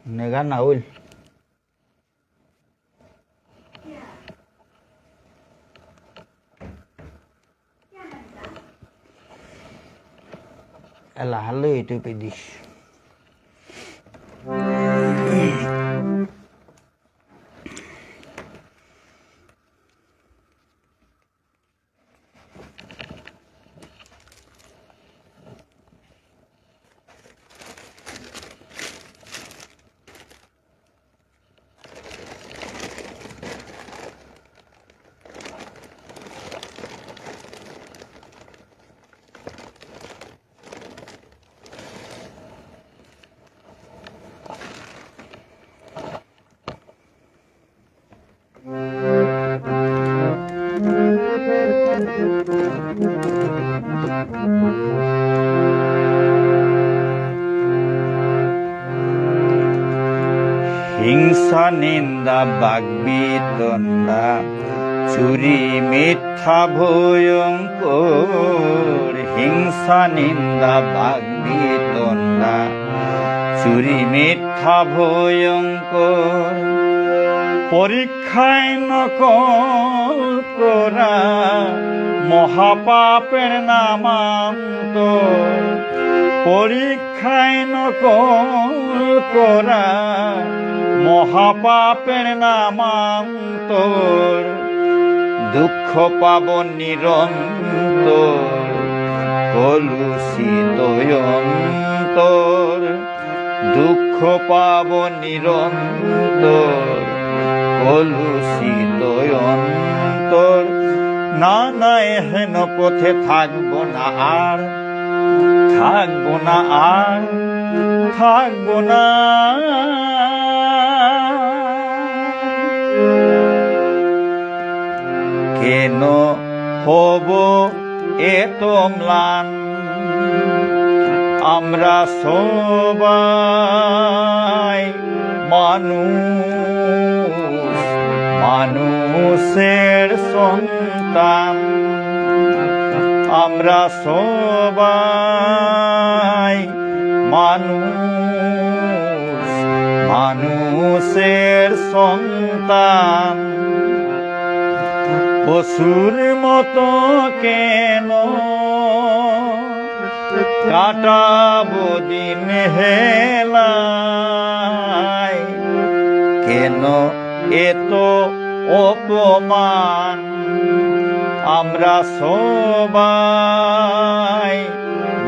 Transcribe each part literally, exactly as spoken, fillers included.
নেগা নাউল। এলা হালো ইউটিউবে দিস। হিংসা নিন্দা বাগবিতণ্ডা, চুরি মিথ্যা ভয়ঙ্কর। হিংসা নিন্দা বাগবিতণ্ডা, চুরি মিথ্যা ভয়ঙ্কর। পরীক্ষায় নকল করা, মহাপাপের নামান্তর। পরীক্ষায় নকল করা, মহাপাপের নামান্তর। দুঃখ পাব নিরন্তর, কলুষিত অন্তর। দুঃখ পাব নিরন্তর, কলুষিত অন্তর। না, না, এহেন পথে থাকব না আর, থাকব না আর, থাকব না। কেন হব এত ম্লান? আমরা সবাই মানুষ, মানুষের সন্তান। আমরা সবাই মানুষ, মানুষের সন্তান। পশুর মতো কেন কাটাবো দিন হেলায়? কেন এত অপমান? আমরা সবাই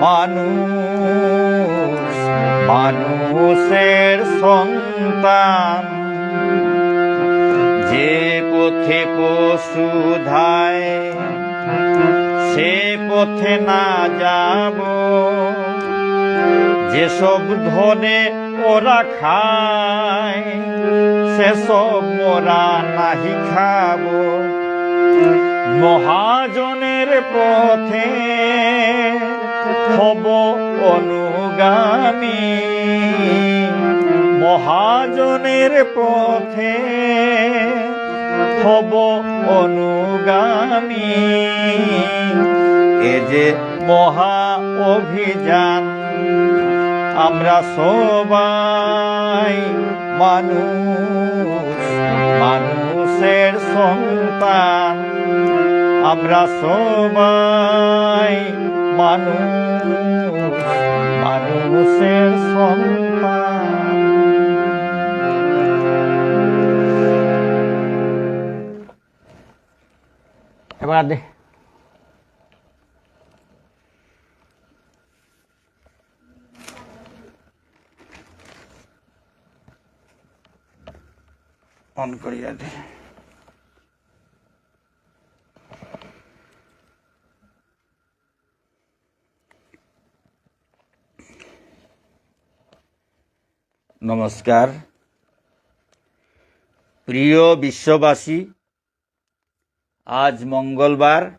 মানুষ, মানুষের সন্তান। যে পথে পশু ধায়, সে পথে না যাব। যেসব ধনে ওরা খায়, সেসব মোরা নাহি খাব। মহাজনের পথে হব অনুগামী, মহাজনের পথে হব অনুগামী। এ যে মহা অভিযান, আমরা সবাই মানুষ, মানুষের সন্তান। আমরা সবাই মানুষ, মানুষের সন্তান। এবার দে। অন করিয়া দে। নমস্কার। প্রিয় বিশ্ববাসী, আজ মঙ্গলবার,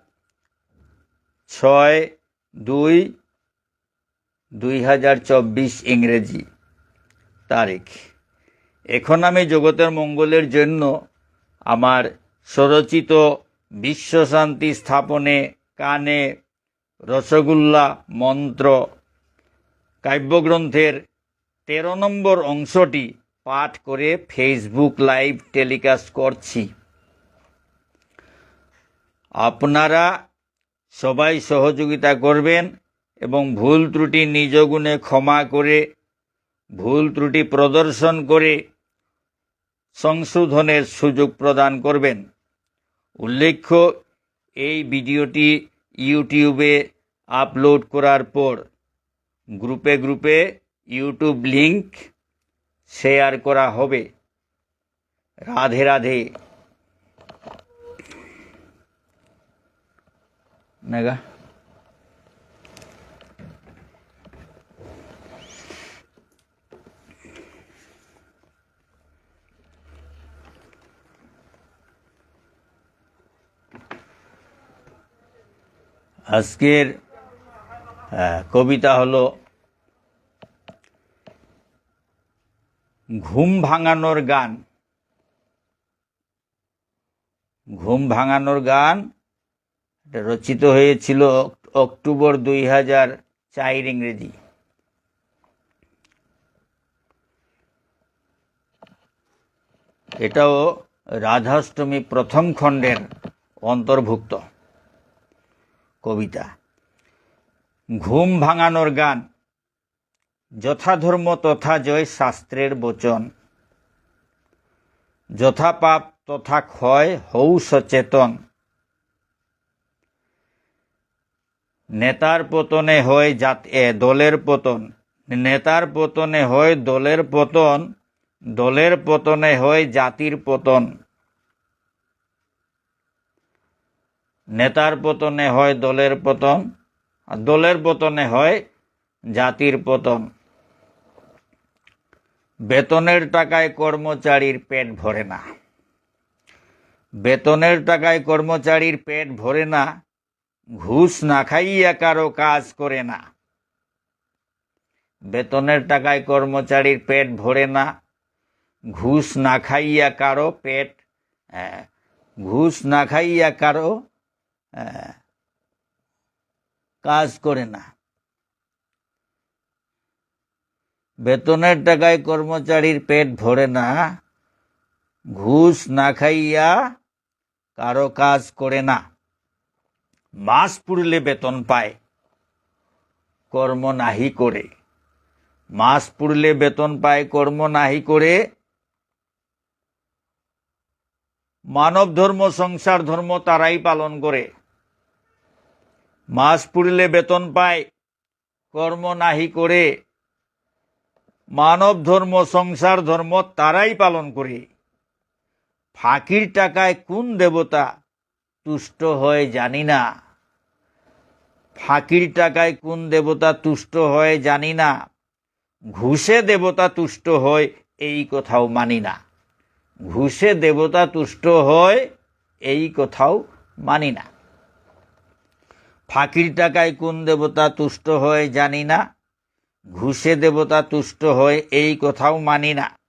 ছয় দুই দুই হাজার চব্বিশ ইংরেজি তারিখ। এখন আমি জগতের মঙ্গলের জন্য আমার স্বরচিত বিশ্বশান্তি স্থাপনে কানে রসগোল্লা মন্ত্র কাব্যগ্রন্থের তেরো নম্বর অংশটি পাঠ করে Facebook লাইভ টেলিকাস্ট করছি। আপনারা সবাই সহযোগিতা করবেন এবং ভুল ত্রুটি নিজ গুণে ক্ষমা করে, ভুল ত্রুটি প্রদর্শন করে সংশোধনের সুযোগ প্রদান করবেন। উল্লেখ্য, এই ভিডিওটি YouTube-এ আপলোড করার পর গ্রুপে গ্রুপে YouTube লিংক শেয়ার করা হবে। রাধে রাধে। নেগা। আজকের, আহ, কবিতা হলো ঘুম ভাঙানোর গান। ঘুম ভাঙানোর গান, এটা রচিত হয়েছিল অক-, অক্টোবর দুই হাজার চার ইংরেজি। এটাও রাধাষ্টমী প্রথম খণ্ডের অন্তর্ভুক্ত কবিতা। ঘুম ভাঙানোর গান। যথাধর্ম তথা জয় শাস্ত্রের বচন, যথা পাপ তথা ক্ষয় হউ সচেতন। নেতার পতনে হয় জাত-, এ, দলের পতন, নেতার পতনে হয় দলের পতন, দলের পতনে হয় জাতির পতন। নেতার পতনে হয় দলের পতন, আর দলের পতনে হয় জাতির পতন। বেতনের টাকায় কর্মচারীর পেট ভরে না। বেতনের টাকায় কর্মচারীর পেট ভরে না। ঘুষ না খাইয়া কারো কাজ করে না। বেতনের টাকায় কর্মচারীর পেট ভরে না। ঘুষ না খাইয়া কারো পেট, আহ, ঘুষ না খাইয়া কারো, আহ, কাজ করে না। বেতনের টাকায় কর্মচারীর পেট ভরে না। ঘুষ না খাইয়া কারো কাজ করে না। মাস পুরলে বেতন পায়, কর্ম নাহি করে। মাস পুরলে বেতন পায়, কর্ম নাহি করে। মানব ধর্ম, সংসার ধর্ম তারাই পালন করে। মাস পুরলে বেতন পায়, কর্ম নাহি করে। মানব ধর্ম, সংসার ধর্ম তারাই পালন করে। ফাঁকির টাকায় কোন দেবতা তুষ্ট হয় জানি না। ফাঁকির টাকায় কোন দেবতা তুষ্ট হয় জানি না। ঘুষে দেবতা তুষ্ট হয় এই কথাও মানি না। ঘুষে দেবতা তুষ্ট হয় এই কথাও মানি না। ফাঁকির টাকায় কোন দেবতা তুষ্ট হয় জানি না। ঘুষে দেবতা তুষ্ট হয় এই কথাও মানি না।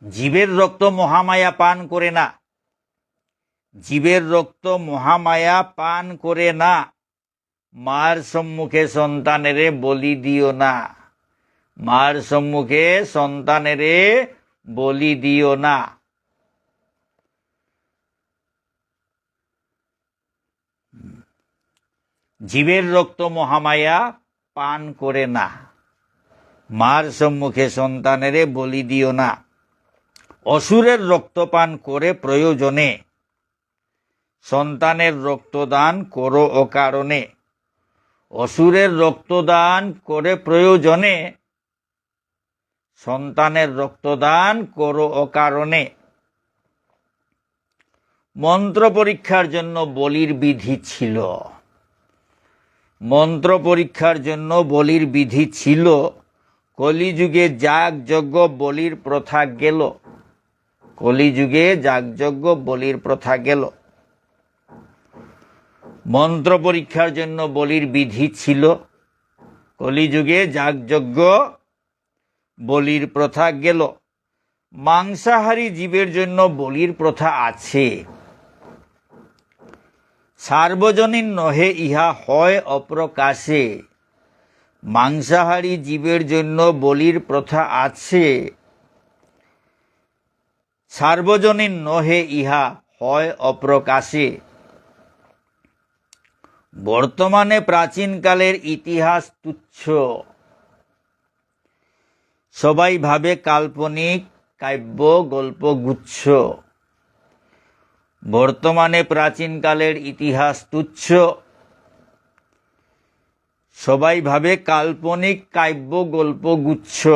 জীবের রক্ত মহামায়া পান করে না। জীবের রক্ত মহামায়া পান করে না। মার সম্মুখে সন্তানেরে বলি দিও না। মার সম্মুখে সন্তানেরে বলি দিও না। জীবের রক্ত মহামায়া পান করে না। মার সম্মুখে সন্তানেরে বলি দিও না। অসুরের রক্তপান করে প্রয়োজনে। সন্তানের রক্তদান করো অকারণে। অসুরের রক্তদান করে প্রয়োজনে। সন্তানের রক্তদান করো অকারণে। মন্ত্র পরীক্ষার জন্য বলির বিধি ছিল। মন্ত্র পরীক্ষার জন্য বলির বিধি ছিল। কলিযুগে যাগযজ্ঞ বলির প্রথা গেল। কলিযুগে যাগযজ্ঞ বলির প্রথা গেল। মন্ত্র পরীক্ষার জন্য বলির বিধি ছিল। কলিযুগে যাগযজ্ঞ বলির প্রথা গেল। মাংসাহারী জীবের জন্য বলির প্রথা আছে। সার্বজনীন নহে ইহা হয় অপ্রকাশে। মাংসাহারী জীবের জন্য বলির প্রথা আছে। সার্বজনীন নহে ইহা হয় অপ্রকাশে। বর্তমানে প্রাচীনকালের ইতিহাস তুচ্ছ। সবাই ভাবে কাল্পনিক কাব্য গল্প গুচ্ছ। বর্তমানে প্রাচীনকালের ইতিহাস তুচ্ছ। সবাই ভাবে কাল্পনিক কাব্য গল্প গুচ্ছ।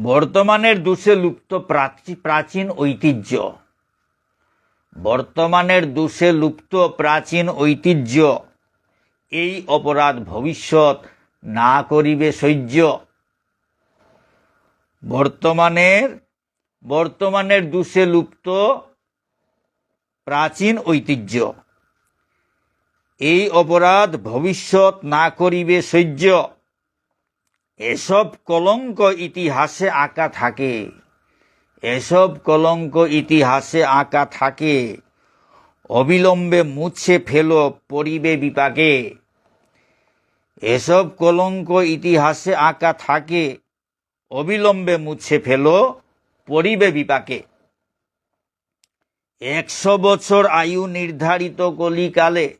বর্তমানের দোষে লুপ্ত প্রাচী-, প্রাচীন ঐতিহ্য। বর্তমানের দোষে লুপ্ত প্রাচীন ঐতিহ্য। এই অপরাধ ভবিষ্যৎ না করিবে সহ্য। বর্তমানের, বর্তমানের দোষে লুপ্ত প্রাচীন ঐতিহ্য। এই অপরাধ ভবিষ্যৎ না করিবে সহ্য। এসব কলঙ্ক ইতিহাসে আঁকা থাকে। এসব কলঙ্ক ইতিহাসে আঁকা থাকে। অবিলম্বে মুছে ফেলো, পড়িবে বিপাকে। এসব কলঙ্ক ইতিহাসে আঁকা থাকে। অবিলম্বে মুছে ফেলো, পড়িবে বিপাকে। একশো বছর আয়ু নির্ধারিত কলিকালে।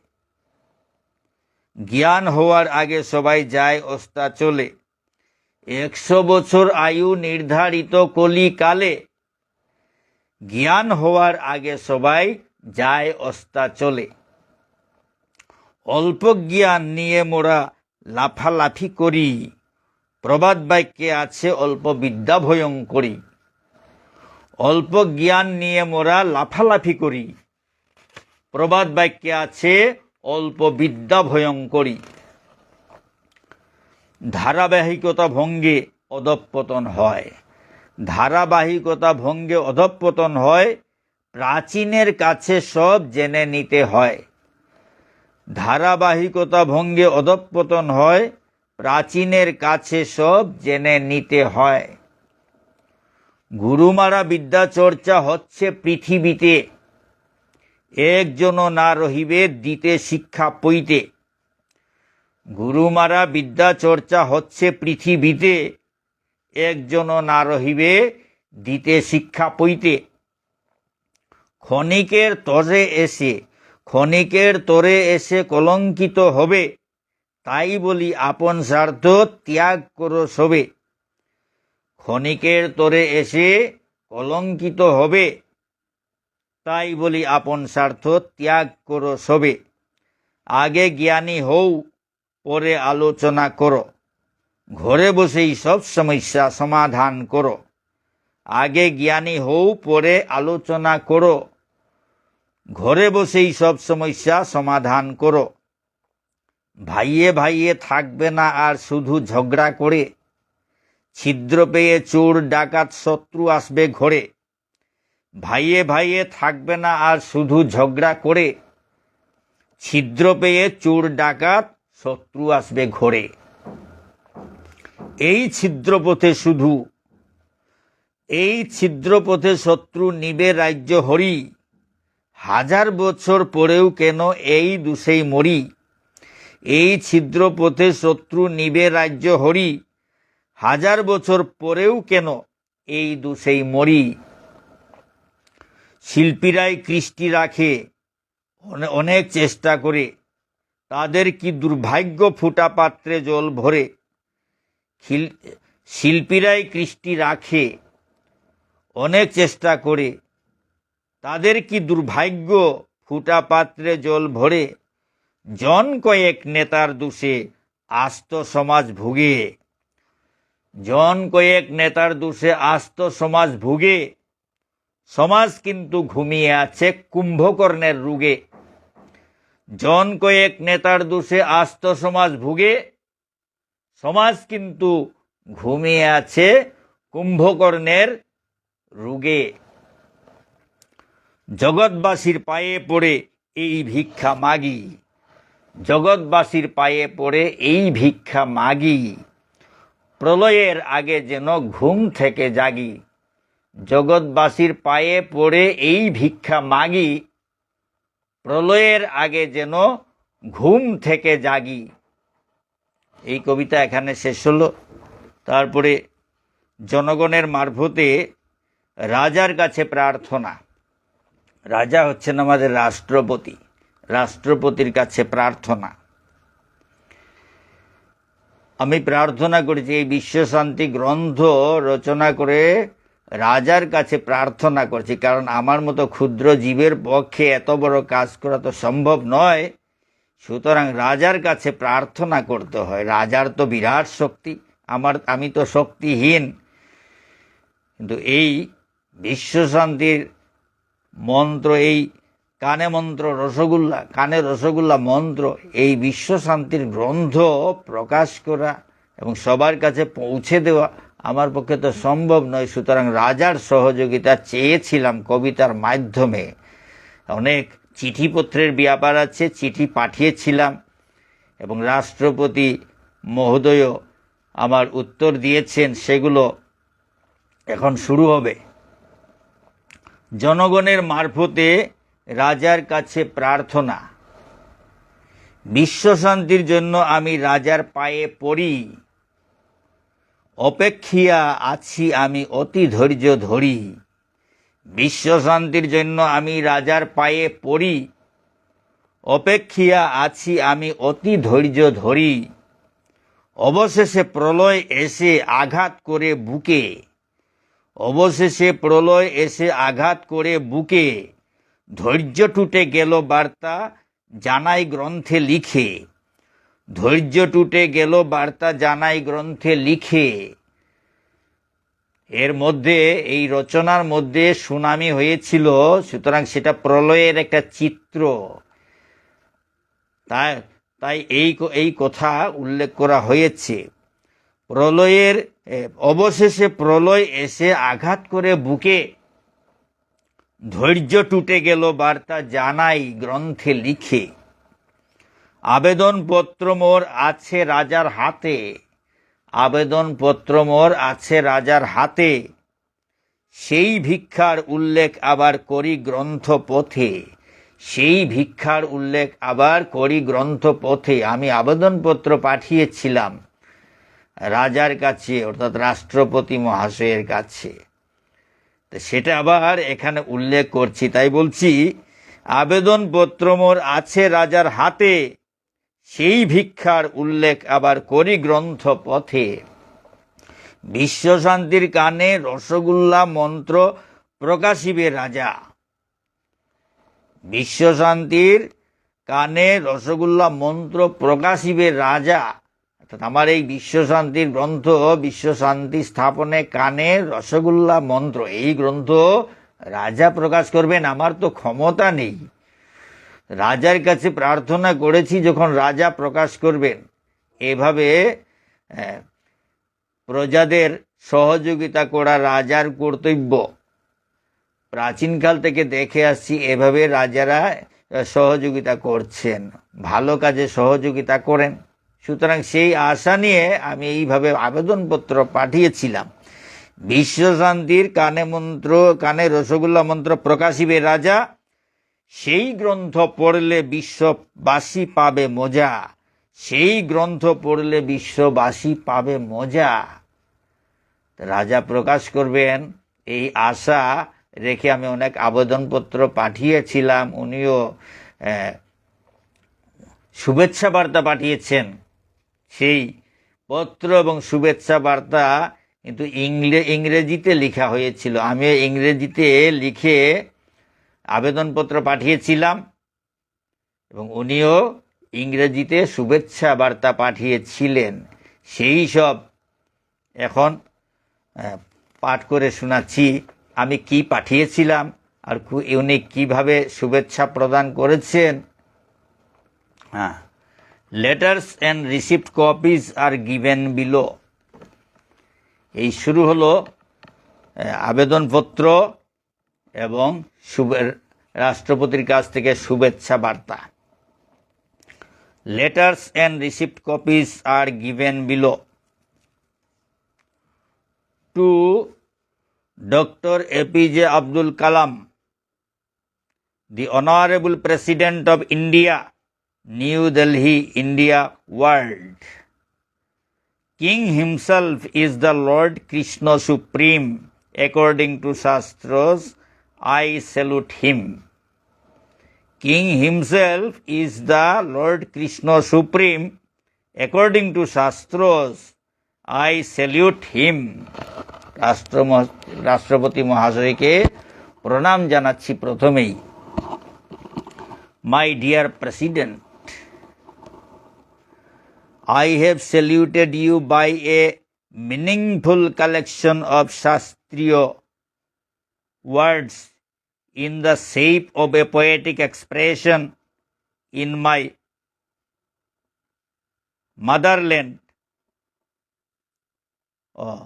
জ্ঞান হওয়ার আগে সবাই যায় অস্তাচলে। একশো বছর আয়ু নির্ধারিত কলিকালে। জ্ঞান হওয়ার আগে সবাই যায় অস্তাচলে। অল্প জ্ঞান নিয়ে মোরা লাফালাফি করি। প্রবাদ বাক্যে আছে, "অল্প বিদ্যা ভয়ঙ্করী।" অল্প জ্ঞান নিয়ে মোরা লাফালাফি করি। প্রবাদ বাক্যে আছে, "অল্প বিদ্যা ভয়ঙ্করী।" ধারাবাহিকতা ভঙ্গে অধঃপতন হয়। ধারাবাহিকতা ভঙ্গে অধঃপতন হয়। প্রাচীনের কাছে সব জেনে নিতে হয়। ধারাবাহিকতা ভঙ্গে অধঃপতন হয়, প্রাচীনের কাছে সব জেনে নিতে হয়। গুরুমারা বিদ্যা চর্চা হচ্ছে পৃথিবীতে, একজনও না রহিবে দিতে শিক্ষা পইতে। গুরুমারা বিদ্যা চর্চা হচ্ছে পৃথিবীতে, একজনও না রহিবে দিতে শিক্ষা পইতে। ক্ষণিকের তরে এসে, ক্ষণিকের তরে এসে কলঙ্কিত হবে, তাই বলি আপন স্বার্থ ত্যাগ করো সবে। ক্ষণিকের তরে এসে কলঙ্কিত হবে, তাই বলি আপন স্বার্থ ত্যাগ করো সবে। আগে জ্ঞানী হও, পরে আলোচনা করো। ঘরে বসেই সব সমস্যা সমাধান করো। আগে জ্ঞানী হও, পরে আলোচনা করো। ঘরে বসেই সব সমস্যা সমাধান করো। ভাইয়ে ভাইয়ে থাকবে না আর শুধু ঝগড়া করে। ছিদ্র পেয়ে চোর ডাকাত শত্রু আসবে ঘরে। ভাইয়ে ভাইয়ে থাকবে না আর শুধু ঝগড়া করে। ছিদ্র পেয়ে চোর ডাকাত শত্রু আসবে ঘরে। এই ছিদ্র পথে শুধু, এই ছিদ্র পথে শত্রু নিবে রাজ্য হরি। হাজার বছর পরেও কেন এই দুষেই মরি। এই ছিদ্র পথে শত্রু নিবে রাজ্য হরি। হাজার বছর পরেও কেন এই দুষেই মরি। শিল্পীরাই কৃষ্টি রাখে, অনে-, অনেক চেষ্টা করে। তাদের কি দুর্ভাগ্য ফুটা পাত্রে জল ভরে। শিল-, শিল্পীরাই কৃষ্টি রাখে, অনেক চেষ্টা করে। তাদের কি দুর্ভাগ্য ফুটা পাত্রে জল ভরে। জন কয়েক নেতার দোষে আস্ত সমাজ ভোগে। জন কয়েক নেতার দোষে আস্ত সমাজ ভুগে, সমাজ কিন্তু ঘুমিয়ে আছে কুম্ভকর্ণের রোগে। জন কয়েক নেতার দোষে আস্ত সমাজ ভুগে, সমাজ কিন্তু ঘুমিয়ে আছে কুম্ভকর্ণের রোগে। জগৎবাসীর পায়ে পড়ে এই ভিক্ষা মাগি, জগৎবাসীর পায়ে পড়ে এই ভিক্ষা মাগি, প্রলয়ের আগে যেন ঘুম থেকে জাগি। জগৎবাসীর পায়ে পড়ে এই ভিক্ষা মাগি, প্রলয়ের আগে যেন ঘুম থেকে জাগি। এই কবিতা এখানে শেষ হলো। তারপরে জনগণের মারফতে রাজার কাছে প্রার্থনা। রাজা হচ্ছেন আমাদের রাষ্ট্রপতি। রাষ্ট্রপতির কাছে প্রার্থনা। আমি প্রার্থনা করেছি, এই বিশ্বশান্তি গ্রন্থ রচনা করে রাজার কাছে প্রার্থনা করছি, কারণ আমার মতো ক্ষুদ্র জীবের পক্ষে এত বড় কাজ করা তো সম্ভব নয়। সুতরাং রাজার কাছে প্রার্থনা করতে হয়। রাজার তো বিরাট শক্তি, আমার, আমি তো শক্তিহীন। কিন্তু এই বিশ্বশান্তির মন্ত্র, এই কানে মন্ত্র রসগোল্লা, কানে রসগোল্লা মন্ত্র, এই বিশ্বশান্তির গ্রন্থ প্রকাশ করা এবং সবার কাছে পৌঁছে দেওয়া আমার পক্ষে তো সম্ভব নয়। সুতরাং রাজার সহযোগিতা চেয়েছিলাম কবিতার মাধ্যমে। অনেক চিঠিপত্রের ব্যাপার আছে, চিঠি পাঠিয়েছিলাম এবং রাষ্ট্রপতি মহোদয়ও আমার উত্তর দিয়েছেন, সেগুলো এখন শুরু হবে। জনগণের মারফতে রাজার কাছে প্রার্থনা। বিশ্বশান্তির জন্য আমি রাজার পায়ে পড়ি, অপেক্ষিয়া আছি আমি অতি ধৈর্য ধরি। বিশ্বশান্তির জন্য আমি রাজার পায়ে পড়ি, অপেক্ষিয়া আছি আমি অতি ধৈর্য ধরি। অবশেষে প্রলয় এসে আঘাত করে বুকে, অবশেষে প্রলয় এসে আঘাত করে বুকে, ধৈর্য টুটে গেল বার্তা জানাই গ্রন্থে লিখে। ধৈর্য টুটে গেল বার্তা জানাই গ্রন্থে লিখে। এর মধ্যে, এই রচনার মধ্যে সুনামি হয়েছিল, সুতরাং সেটা প্রলয়ের একটা চিত্র। তাই, তাই এই ক-, এই কথা উল্লেখ করা হয়েছে। প্রলয়ের, এ, অবশেষে প্রলয় এসে আঘাত করে বুকে, ধৈর্য টুটে গেল বার্তা জানাই গ্রন্থে লিখে। আবেদনপত্র মোর আছে রাজার হাতে, আবেদনপত্র মোর আছে রাজার হাতে। সেই ভিক্ষার উল্লেখ আবার করি গ্রন্থ পথে, সেই ভিক্ষার উল্লেখ আবার করি গ্রন্থ পথে। আমি আবেদনপত্র পাঠিয়েছিলাম রাজার কাছে, অর্থাৎ রাষ্ট্রপতি মহাশয়ের কাছে। তো সেটা আবার এখানে উল্লেখ করছি, তাই বলছি, আবেদনপত্র মোর আছে রাজার হাতে, সেই ভিক্ষার উল্লেখ আবার করি গ্রন্থ পথে। বিশ্বশান্তির কানে রসগোল্লা মন্ত্র প্রকাশিবে রাজা। বিশ্বশান্তির কানে রসগোল্লা মন্ত্র প্রকাশিবে রাজা। অর্থাৎ আমার এই বিশ্বশান্তির গ্রন্থ, বিশ্বশান্তি স্থাপনে কানে রসগোল্লা মন্ত্র, এই গ্রন্থ রাজা প্রকাশ করবেন, আমার তো ক্ষমতা নেই। রাজার কাছে প্রার্থনা করেছি, যখন রাজা প্রকাশ করবেন। এভাবে, আহ, প্রজাদের সহযোগিতা করা রাজার কর্তব্য। প্রাচীনকাল থেকে দেখে আসছি, এভাবে রাজারা, আহ, সহযোগিতা করছেন, ভালো কাজে সহযোগিতা করেন। সুতরাং সেই আশা নিয়ে আমি এইভাবে আবেদনপত্র পাঠিয়েছিলাম। বিশ্বশান্তির কানে মন্ত্র, কানে রসগোল্লা মন্ত্র প্রকাশিবে রাজা, সেই গ্রন্থ পড়লে বিশ্ববাসী পাবে মজা, সেই গ্রন্থ পড়লে বিশ্ববাসী পাবে মজা। রাজা প্রকাশ করবেন, এই আশা রেখে আমি অনেক আবেদনপত্র পাঠিয়েছিলাম। উনিও, আহ, শুভেচ্ছা বার্তা পাঠিয়েছেন। সেই পত্র এবং শুভেচ্ছা বার্তা কিন্তু ইংলে-, ইংরেজিতে লেখা হয়েছিল। আমি ইংরেজিতে লিখে আবেদনপত্র পাঠিয়েছিলাম এবং উনিও ইংরেজিতে শুভেচ্ছা বার্তা পাঠিয়েছিলেন। সেই সব এখন, আহ, পাঠ করে শোনাচ্ছি। আমি কি পাঠিয়েছিলাম আর কু-, উনি কিভাবে শুভেচ্ছা প্রদান করেছেন। হ্যাঁ, letters and received copies are given below। এই শুরু হলো, আহ, আবেদনপত্র এবং শুভে-, রাষ্ট্রপতির কাছ থেকে শুভেচ্ছা বার্তা। Letters and received copies are given below to Doctor A P J Abdul Kalam, the Honorable President of India, New Delhi, India, world. King himself is the Lord Krishna Supreme. According to Shastras, I salute him. King himself is the Lord Krishna Supreme. According to Shastras, I salute him. রাষ্ট্র মহ-, রাষ্ট্রপতি মহাশয়কে প্রণাম জানাচ্ছি প্রথমেই। My dear President, I have saluted you by a meaningful collection of Shastriya words in the shape of a poetic expression in my motherland. Oh,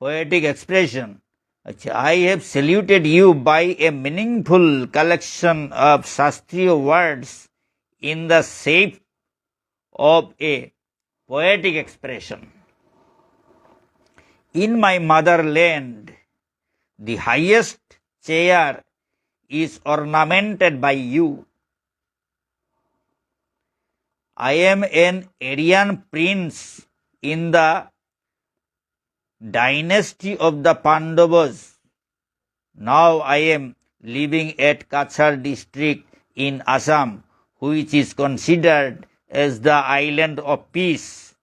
poetic expression. আচ্ছা, I have saluted you by a meaningful collection of Shastriya words in the shape of a poetic expression. In my motherland, the highest chair is ornamented by you. I am an Aryan prince in the dynasty of the Pandavas. Now I am living at Cachar district in Assam, which is considered as the island of peace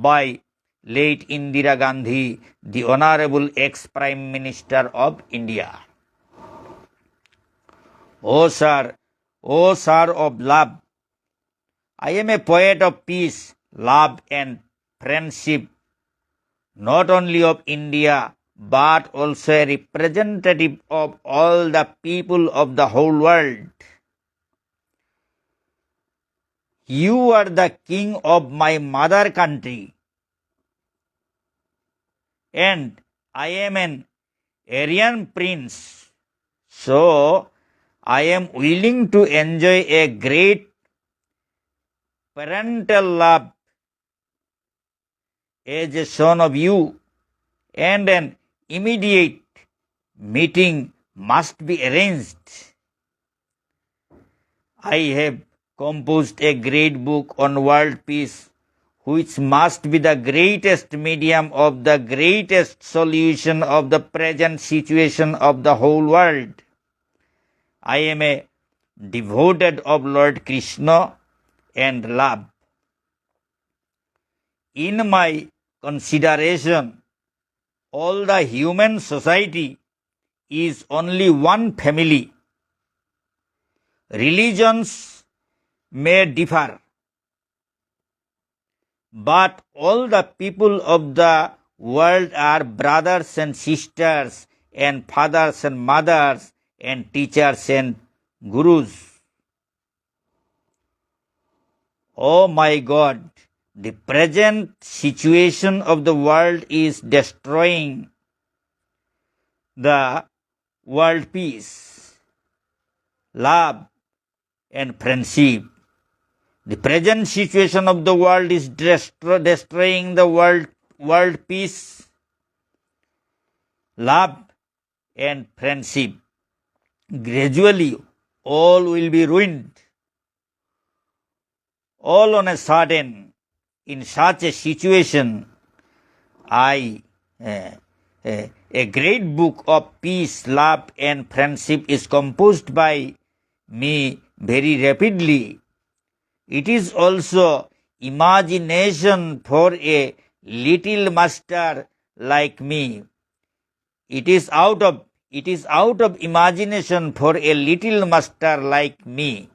by late Indira Gandhi, the honorable ex-Prime Minister of India. O sir, O sir of love, I am a poet of peace, love and friendship, not only of India, but also a representative of all the people of the whole world. You are the king of my mother country, and I am an Aryan prince, so I am willing to enjoy a great parental love as a son of you, and an immediate meeting must be arranged. I have composed a great book on world peace, which must be the greatest medium of the greatest solution of the present situation of the whole world. I am a devoted of Lord Krishna and love. In my consideration, all the human society is only one family. Religions may differ, but all the people of the world are brothers and sisters and fathers and mothers and teachers and gurus. Oh my God, the present situation of the world is destroying the world peace, love, and friendship. The present situation of the world is destro-, destroying the world, world peace, love, and friendship. Gradually, all will be ruined. All on a sudden, in such a situation, I, eh, eh, a great book of peace, love, and friendship is composed by me very rapidly. It is also imagination for a little master like me. It is out of, it is out of imagination for a little master like me.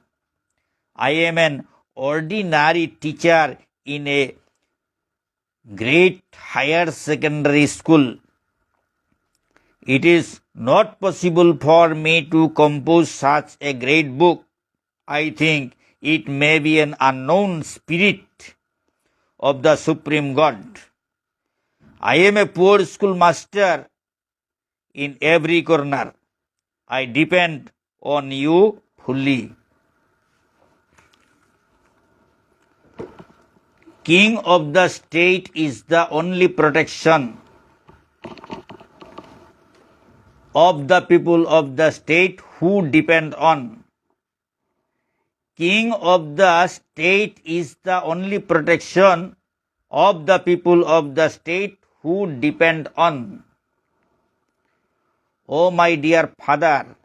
I am an ordinary teacher in a great higher secondary school. It is not possible for me to compose such a great book. I think it may be an unknown spirit of the Supreme God. I am a poor schoolmaster in every corner. I depend on you fully. King of the state is the only protection of the people of the state who depend on. King of the state is the only protection of the people of the state who depend on. Oh, my dear father,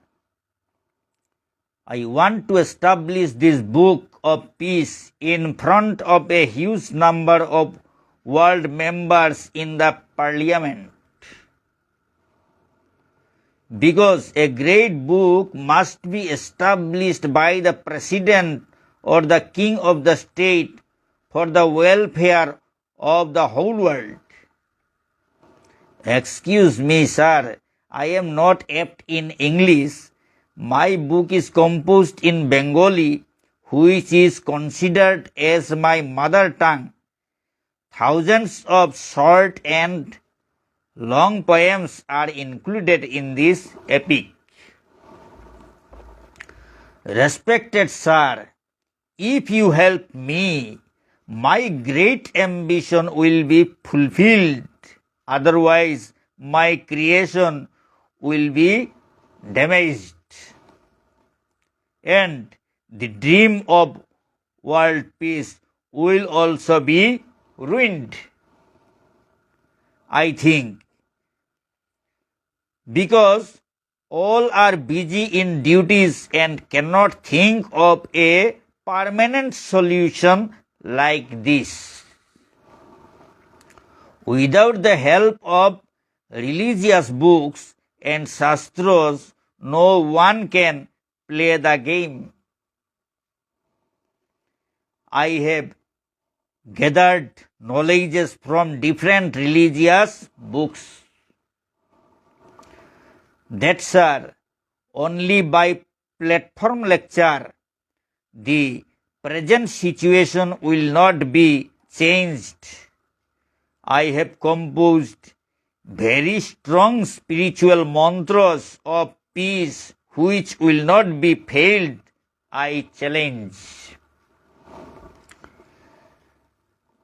I want to establish this book of peace in front of a huge number of world members in the parliament. Because a great book must be established by the president or the king of the state for the welfare of the whole world. Excuse me, sir, I am not apt in English. My book is composed in Bengali, which is considered as my mother tongue. Thousands of short and long poems are included in this epic. Respected sir, if you help me, my great ambition will be fulfilled. Otherwise, my creation will be damaged. And the dream of world peace will also be ruined, I think, because all are busy in duties and cannot think of a permanent solution like this. Without the help of religious books and shastras, no one can play the game. I have gathered knowledges from different religious books. That, sir, only by platform lecture, the present situation will not be changed. I have composed very strong spiritual mantras of peace which will not be failed. I challenge.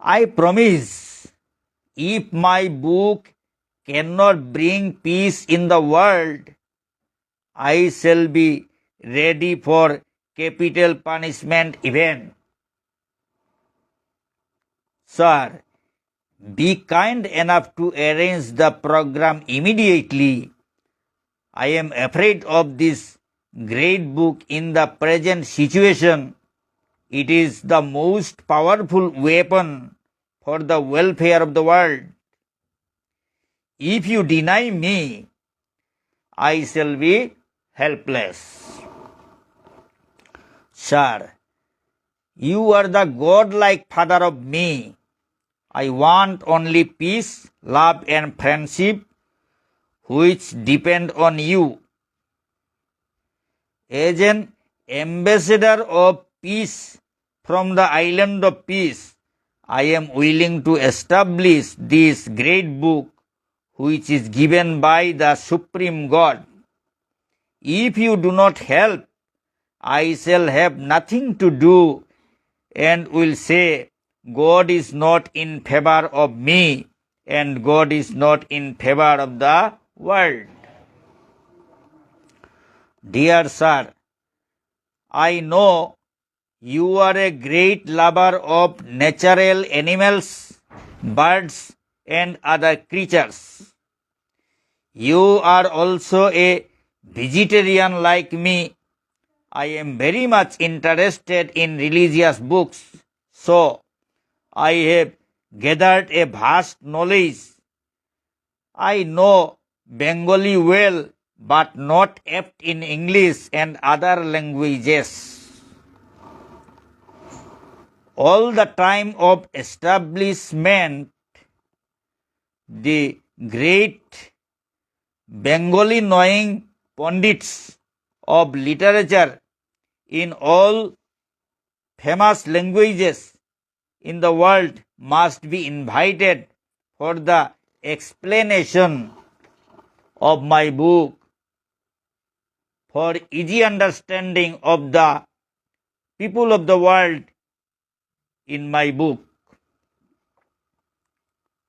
I promise, if my book cannot bring peace in the world, I shall be ready for capital punishment even. Sir, be kind enough to arrange the program immediately. I am afraid of this great book in the present situation. It is the most powerful weapon for the welfare of the world. If you deny me, I shall be helpless. Sir, you are the godlike father of me. I want only peace, love, and friendship, which depend on you. As an ambassador of peace from the island of peace, I am willing to establish this great book which is given by the Supreme God. If you do not help, I shall have nothing to do and will say, God is not in favor of me and God is not in favor of the world. Dear sir, I know you are a great lover of natural animals, birds, and other creatures. You are also a vegetarian like me. I am very much interested in religious books, so I have gathered a vast knowledge. I know Bengali well, but not apt in English and other languages. All the time of establishment, the great Bengali knowing pundits of literature in all famous languages in the world must be invited for the explanation of my book, for easy understanding of the people of the world in my book.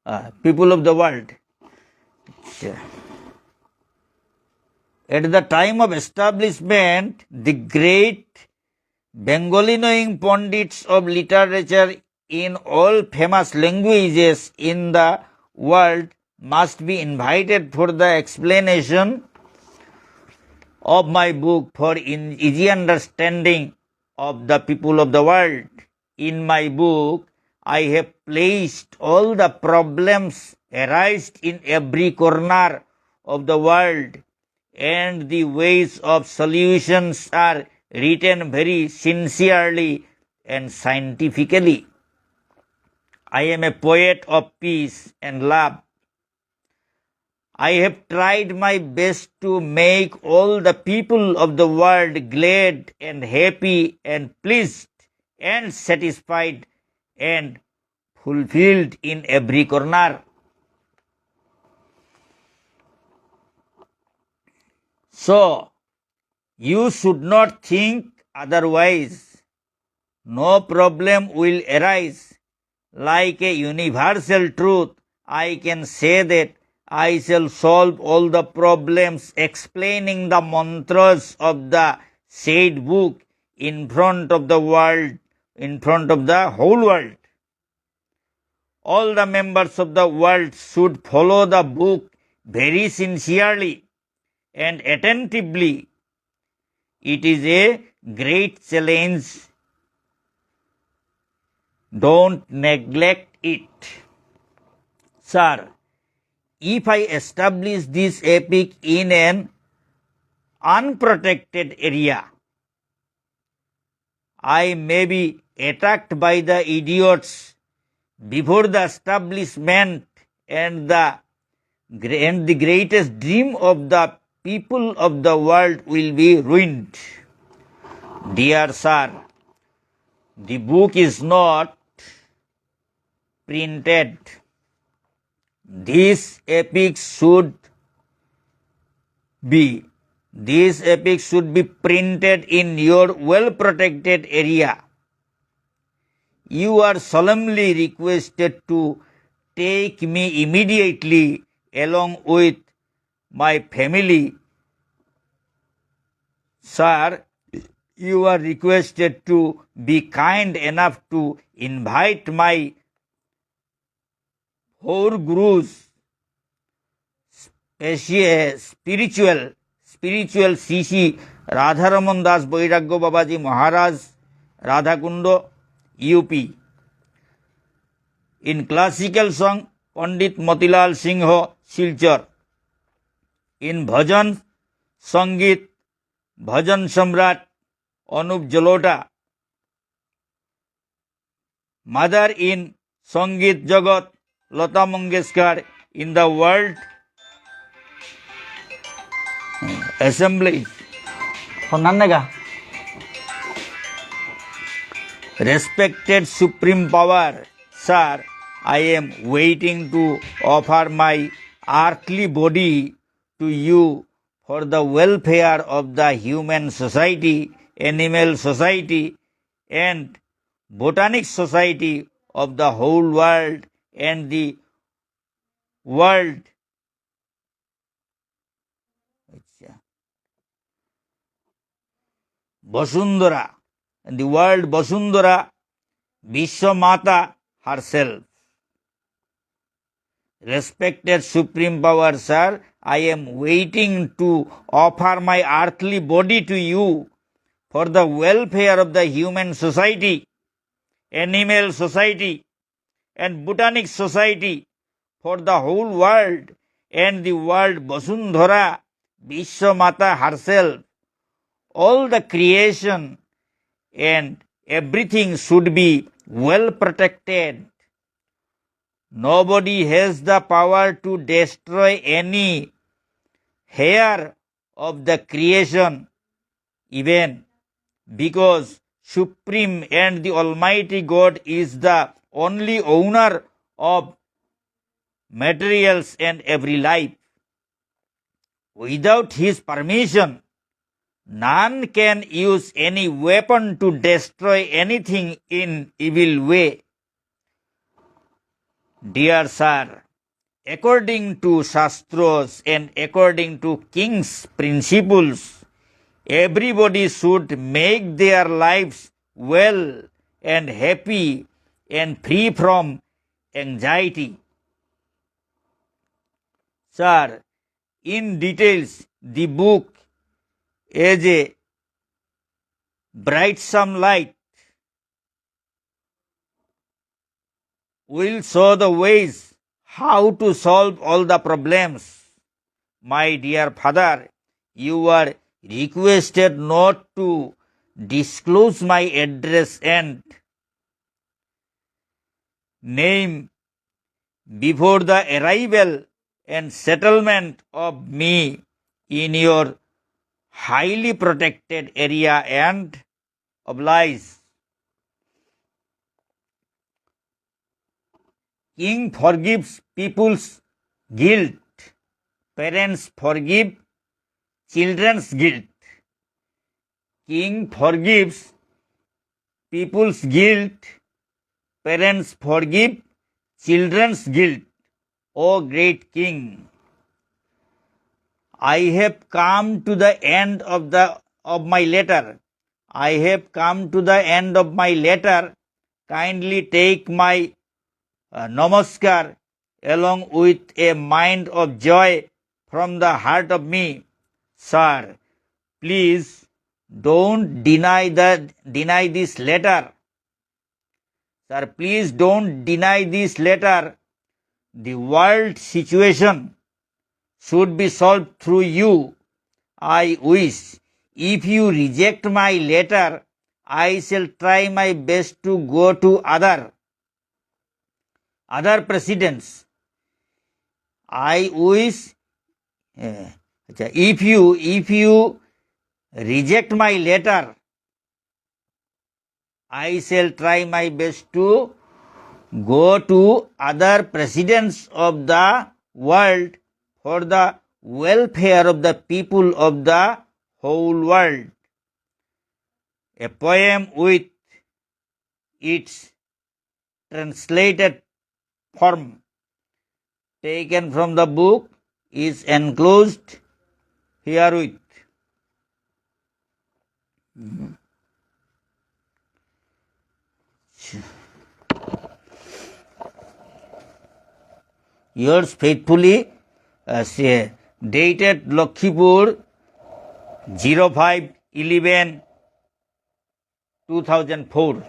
Uh, people of the world. At the time of establishment, the great Bengali knowing pundits of literature in all famous languages in the world must be invited for the explanation of my book, for in easy understanding of the people of the world. In my book, I have placed all the problems arised in every corner of the world, and the ways of solutions are written very sincerely and scientifically. I am a poet of peace and love. I have tried my best to make all the people of the world glad and happy and pleased and satisfied and fulfilled in every corner. So, you should not think otherwise. No problem will arise. Like a universal truth, I can say that I shall solve all the problems explaining the mantras of the said book in front of the world, in front of the whole world. All the members of the world should follow the book very sincerely and attentively. It is a great challenge. Don't neglect it. Sir, if I establish this epic in an unprotected area, I may be attacked by the idiots before the establishment and the, and the greatest dream of the people of the world will be ruined. Dear sir, the book is not printed. This epic should be, this epic should be printed in your well-protected area. You are solemnly requested to take me immediately along with my family. Sir, you are requested to be kind enough to invite my four gurus, speci-, spiritual, spiritual Shri শ্রী রাধারমন দাস বৈরাগ্য Babaji Maharaj, Radhakund, UP. In classical song, Pandit Motilal Singh, Silchar. In bhajan sangeet, bhajan samrat, Anup Jalota. Mother in Sangeet Jagat, Lata Mangeshkar. In the world assembly. হন্নান নেগা। Respected Supreme Power, sir, I am waiting to offer my earthly body to you for the welfare of the human society, animal society, and botanic society of the whole world and the world. আচ্ছা। Bashundhara, and the world Bashundhara, বিশ্ব মাতা herself. Respected Supreme Power, sir, I am waiting to offer my earthly body to you for the welfare of the human society, animal society, and botanic society, for the whole world and the world Vasundhara, Vishwa Mata herself. All the creation and everything should be well protected. Nobody has the power to destroy any hair of the creation, even because Supreme and the Almighty God is the only owner of materials and every life. Without his permission, none can use any weapon to destroy anything in evil way. Dear sir, according to Shastras and according to king's principles, everybody should make their lives well and happy and free from anxiety. Sir, in details, the book is a brightsome light will show the ways how to solve all the problems. My dear father, you are requested not to disclose my address and name before the arrival and settlement of me in your highly protected area and oblige. King forgives people's guilt. Parents forgive children's guilt. King forgives people's guilt. Parents forgive children's guilt. O great king, I have come to the end of the, of my letter. I have come to the end of my letter. Kindly take my, uh, namaskar along with a mind of joy from the heart of me. Sir, please don't deny the, deny this letter. Sir, please don't deny this letter. The world situation should be solved through you. I wish, if you reject my letter, I shall try my best to go to other, other presidents. I wish, eh, আচ্ছা, if you, if you reject my letter, I shall try my best to go to other presidents of the world for the welfare of the people of the whole world. A poem with its translated form taken from the book is enclosed herewith. Yours faithfully, uh, say, dated Lakhipur, zero five eleven two thousand four.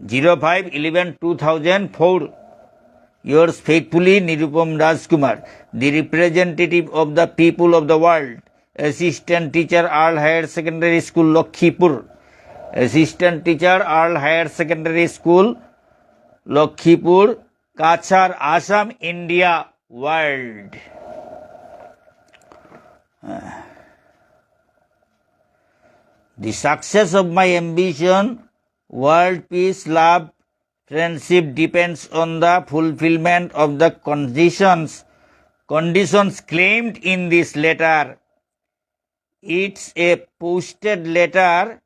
Zero five eleven two thousand four. Yours faithfully, Nirupam Rajkumar, the representative of the people of the world, assistant teacher, All Higher Secondary School, Lakhipur. Assistant teacher, All Higher Secondary School, Lakhipur, Cachar, Assam, India, world. The success of my ambition, world peace, love, friendship depends on the fulfillment of the conditions, conditions claimed in this letter. It's a posted letter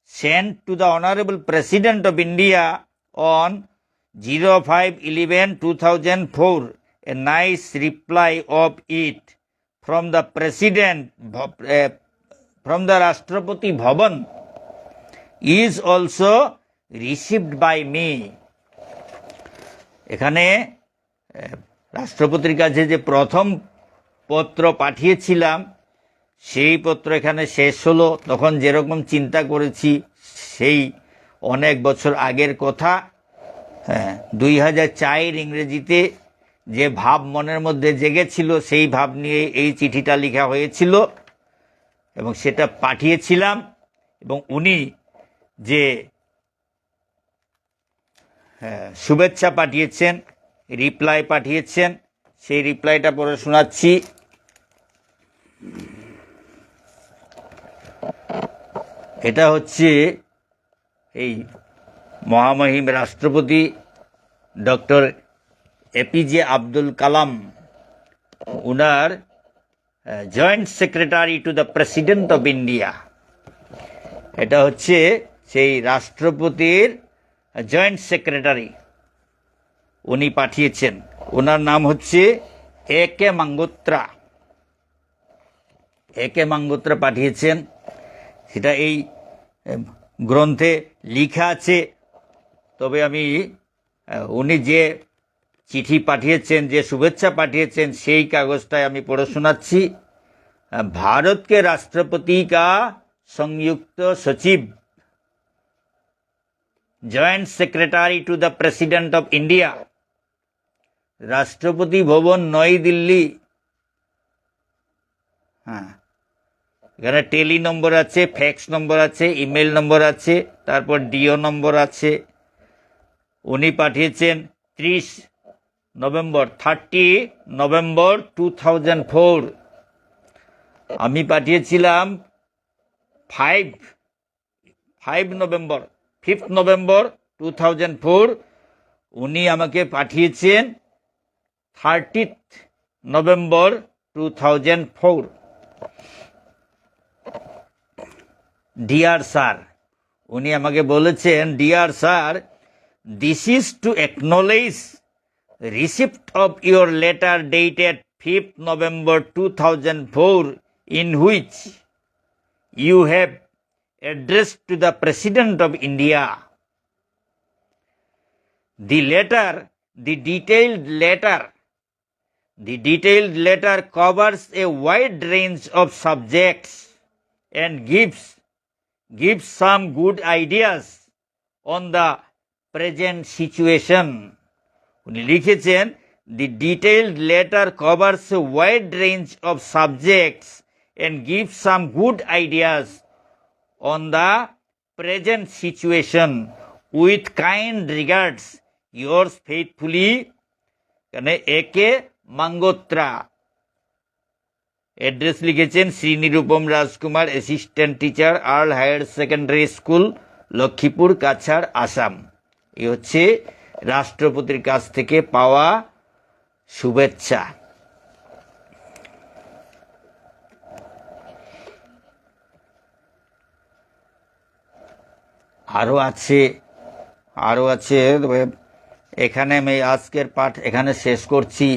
sent to the Honorable President of India on zero five eleven two thousand four. A nice reply of it from the President, bh-, eh, from the Rashtrapati Bhavan is also received by me. এখানে, এ, রাষ্ট্রপতির কাছে যে প্রথম পত্র পাঠিয়েছিলাম, সেই পত্র এখানে শেষ হলো। তখন যেরকম চিন্তা করেছি, সেই অনেক বছর আগের কথা। হ্যাঁ, দুই হাজার চার ইংরেজিতে যে ভাব মনের মধ্যে জেগেছিল, সেই ভাব নিয়ে এই চিঠিটা লেখা হয়েছিল এবং সেটা পাঠিয়েছিলাম। এবং উনি যে হ্যাঁ, শুভেচ্ছা পাঠিয়েছেন, রিপ্লাই পাঠিয়েছেন, সেই রিপ্লাইটা পড়ে শোনাচ্ছি। এটা হচ্ছে এই মহামহিম রাষ্ট্রপতি ডক্টর এপিজে আব্দুল কালাম, owner joint secretary to the president of India. এটা হচ্ছে সেই রাষ্ট্রপতির জয়েন্ট সেক্রেটারি, উনি পাঠিয়েছেন। ওনার নাম হচ্ছে এ কে মাঙ্গোত্রা। এ কে মাঙ্গোত্রা পাঠিয়েছেন, সেটা এই এম, গ্রন্থে লেখা আছে। তবে আমি আহ, উনি যে চিঠি পাঠিয়েছেন, যে শুভেচ্ছা পাঠিয়েছেন, সেই কাগজটাই আমি পড়ে শোনাচ্ছি। আহ, भारत के राष्ट्रपति का संयुक्त सचिव, joint secretary to the president of India, Rashtrapati Bhavan, নই দিল্লি। হ্যাঁ, এখানে টেলি নম্বর আছে, ফ্যাক্স নম্বর আছে, ইমেল নম্বর আছে, তারপর ডিও নম্বর আছে। উনি পাঠিয়েছেন ত্রিশ নভেম্বর, thirty November two thousand four. আমি পাঠিয়েছিলাম five five November, fifth November two thousand four. উনি আমাকে পাঠিয়েছেন thirtieth November two thousand four. Dear sir, উনি আমাকে বলেছেন, "Dear sir, this is to acknowledge receipt of your letter dated fifth November two thousand four, in which you have addressed to the President of India. The letter, the detailed letter, the detailed letter covers a wide range of subjects and gives, gives some good ideas on the present situation." উনি লিখেছেন, "The detailed letter covers a wide range of subjects and gives some good ideas on the present situation. With kind regards, yours faithfully, এখানে এ কে Mangotra." Address লিখেছেন Shri Nirupam Rajkumar, assistant teacher, Earl higher secondary school, Lakshmipur, Cachar, Assam. এই হচ্ছে রাষ্ট্রপতির কাছ থেকে পাওয়া শুভেচ্ছা। আরও আছে, আরও আছে। তবে এখানে আমি আজকের পাঠ এখানে শেষ করছি।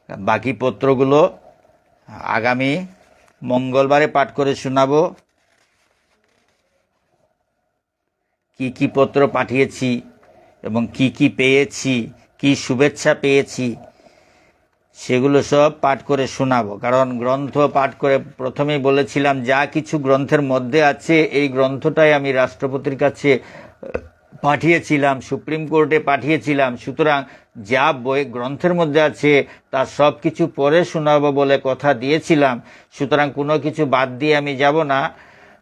বাকি পত্রগুলো আগামী মঙ্গলবারে পাঠ করে শোনাবো। কি কি পত্র পাঠিয়েছি এবং কি কি পেয়েছি, কি শুভেচ্ছা পেয়েছি, সেগুলো সব পাঠ করে শোনাবো। কারণ গ্রন্থ পাঠ করে, প্রথমেই বলেছিলাম, যা কিছু গ্রন্থের মধ্যে আছে, এই গ্রন্থটাই আমি রাষ্ট্রপতির কাছে, আহ, পাঠিয়েছিলাম, সুপ্রিম কোর্টে পাঠিয়েছিলাম। সুতরাং যা বই গ্রন্থের মধ্যে আছে, তা সব কিছু পড়ে শোনাবো বলে কথা দিয়েছিলাম। সুতরাং কোনো কিছু বাদ দিয়ে আমি যাব না।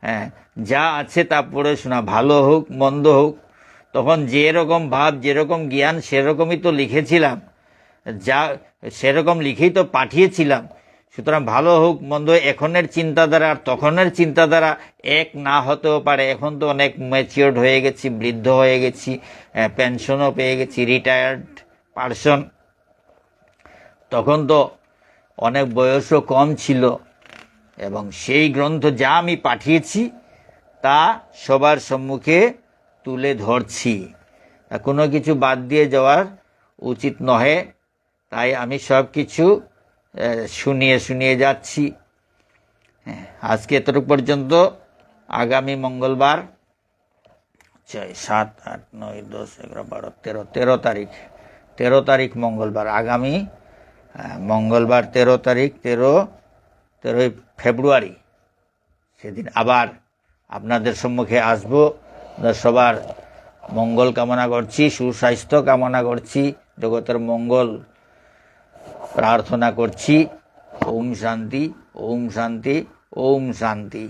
হ্যাঁ, যা আছে তা পড়ে শোনা, ভালো হোক মন্দ হোক। তখন যেরকম ভাব, যেরকম জ্ঞান, সেরকমই তো লিখেছিলাম, যা, সেরকম লিখেই তো পাঠিয়েছিলাম। সুতরাং ভালো হোক মন্দ, এখনের চিন্তাধারা আর তখনের চিন্তাধারা এক না হতেও পারে। এখন তো অনেক ম্যাচিওরড হয়ে গেছি, বৃদ্ধ হয়ে গেছি, আহ, পেনশনও পেয়ে গেছি, রিটায়ার্ড পারসন। তখন তো অনেক বয়সও কম ছিল, এবং সেই গ্রন্থ যা আমি পাঠিয়েছি, তা সবার সম্মুখে তুলে ধরছি। তা কোনো কিছু বাদ দিয়ে যাওয়ার উচিত নহে, তাই আমি সব কিছু, আহ, শুনিয়ে শুনিয়ে যাচ্ছি। হ্যাঁ, আজকে এতটুকু পর্যন্ত। আগামী মঙ্গলবার, ছয়, সাত, আট, নয়, দশ, এগারো, বারো, তেরো, তেরো তারিখ, তেরো তারিখ মঙ্গলবার, আগামী, আহ, মঙ্গলবার তেরো তারিখ, তেরো, তেরোই ফেব্রুয়ারি, সেদিন আবার আপনাদের সম্মুখে আসব। আপনাদের সবার মঙ্গল কামনা করছি, সুস্বাস্থ্য কামনা করছি, জগতের মঙ্গল প্রার্থনা করছি। ওম শান্তি, ওম শান্তি, ওম শান্তি।